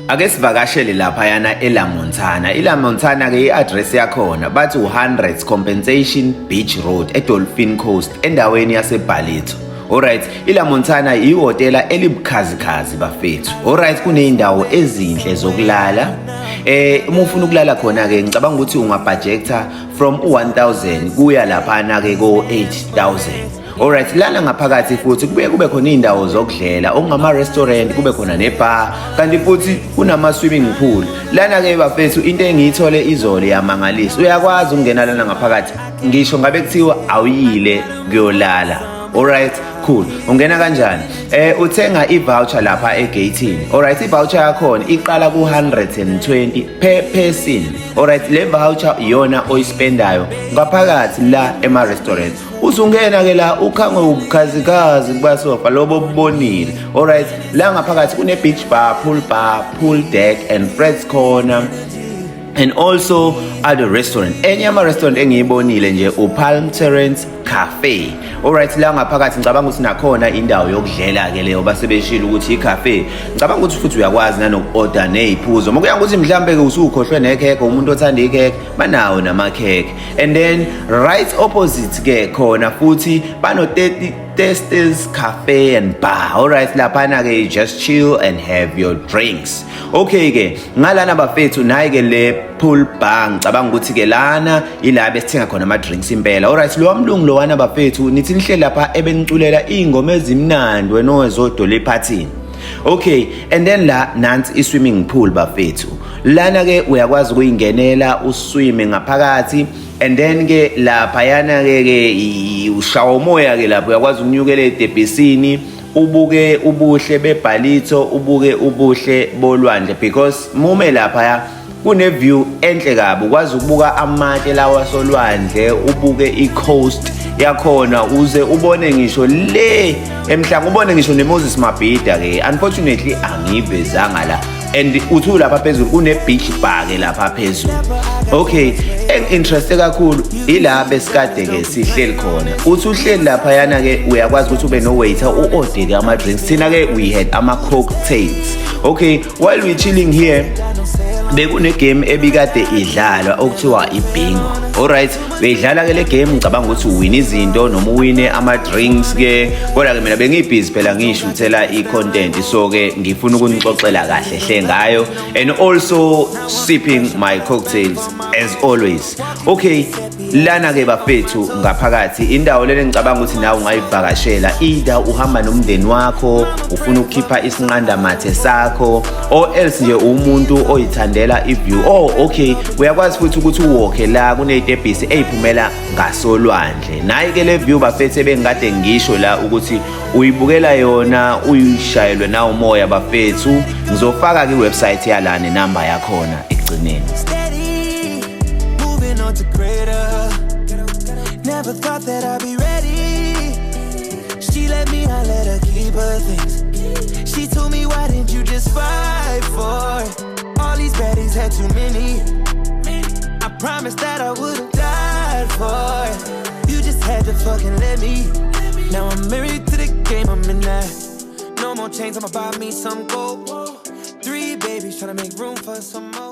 Ake sivakashele laphayana eLa Montana. ILa Montana ke i-address yakhona bathi u-100 Compensation Beach Road eDolphin Coast, endaweni yaseBallito. Alright, iLa Montana ihhotela elibukhazikhazi, bafethu. Alright, kuney'ndawo ezinhle zokulala. Uma ufuna ukulala khona ke, ngicabanga ukuthi ungabudgeta from u-1000 kuya laphana ke ko-8000. Alright, lana ngaphakathi futhi kubuye kube khona iy'ndawo zokudlela okungama-restaurant, kube khona ne-bar, kanti futhi kunama-swimming pool. Lana-ke bafethu, into engiyithole izolo iyamangalisa. Uyakwazi ukungena lana ngaphakathi ngisho ngabe kuthiwa awuyile kuyolala. Alright, cool. Ungena kanjani? Uthenga i-voucher lapha e-gate. Alright, i-voucher yakhona iqala ku-120 per person. Alright, le voucher iyona oyispendayo ngaphakathi la ema-restaurant. Usungena ke la, ukhangwe ubukhazikhazi kubasofa lobo obubonile. Alright, la ngaphakathi kune beach bar, pool bar, pool deck and Fred's Corner and also other restaurant. Enye ama-restaurant engiyibonile nje uPalm Terrace Cafe. Alright, la ngaphakathi ngicabanga ukuthi nakhona indawo yokudlela ke leyo, basebeshilo ukuthi i-cafe. Ngicabanga ukuthi futhi uyakwazi nanoku-order ney'phuzo. Uma kuya ukuthi mhlambe-ke usukhohlwe nekhekhe, umuntu othanda ikhekhe, banawo namakhekhe. And then right opposite ke khona futhi bano 30 Testes Cafe and Bar. Alright, laphana ke just chill and have your drinks. Okay ke, ngalana bafethu, nayi ke le pool bar. Ngicabanga ukuthi ke lana ila besithenga khona ama drinks impela. Alright, lo mlungu lo wana bafethu, nithi nihleli lapha ebeniculela ingoma ezimnandi wena owezodola ephathini. Okay, and then la nansi i-swimming pool, bafethu. Lana ke uyakwazi ukuyingenela, uswime ngaphakathi, and then ke laphayana ke ushawa umoya ke lapho, uyakwazi ukunyukela edebhisini, ubuke ubuhle beBallito, ubuke ubuhle bolwandle, because mume lapha kune view enhle kabi. Ukwazi ukubuka amatshe lawa solwandle, ubuke i-coast yakhona, uze ubone ngisho le emhlanga, ubone ngisho neMoses Mabhida ke. Unfortunately angiyivezanga la. And uthi lapha phezulu kune beach bar ke lapha phezulu. Okay, engi-intereste kakhulu ila besikade ke sihleli khona. Uthi uhleli lapha yana ke, uyakwazi ukuthi ube no waiter, u-order ke ama drinks. Thina ke we had ama cocktails. Okay, while we chilling here, bekune game ebikade idlalwa okuthiwa ibingo. Alright, beyidlala ke le game. Ngicabanga ukuthi uwina izinto noma uwine ama drinks ke, kodwa ke mina bengibhizi phela ngishuthela i-content, so ke ngifuna ukunixoxela kahle hle ngayo and also sipping my cocktails as always. Okay, lana ke bafethu ngaphakathi indawo lena ngicabanga ukuthi nawe ungayivakashela, either uhamba nomndeni wakho, ufuna ukukhipha isinqanda mathe sakho, or else nje umuntu oyithandela i-view. Oh okay, uyakwazi futhi ukuthi uwalke la, kuney'tebhisi ey'phumela ngasolwandle. Nayi ke le view bafethu ebengikade ngisho la ukuthi uyibukela yona, uyishayelwe na umoya. Bafethu, ngizofaka ke-website yala nenamba yakhona ekugcineni. Steady, moving on to greater. Never thought that I'd be ready. She let me, I let her keep her things. She told me, "Why didn't you just fight for it? All these baddies had too many. I promised that I would've died for it. You just had to fucking let me. Now I'm married to the game, I'm in that. No more chains, I'ma buy me some gold. Three babies, tryna make room for some more."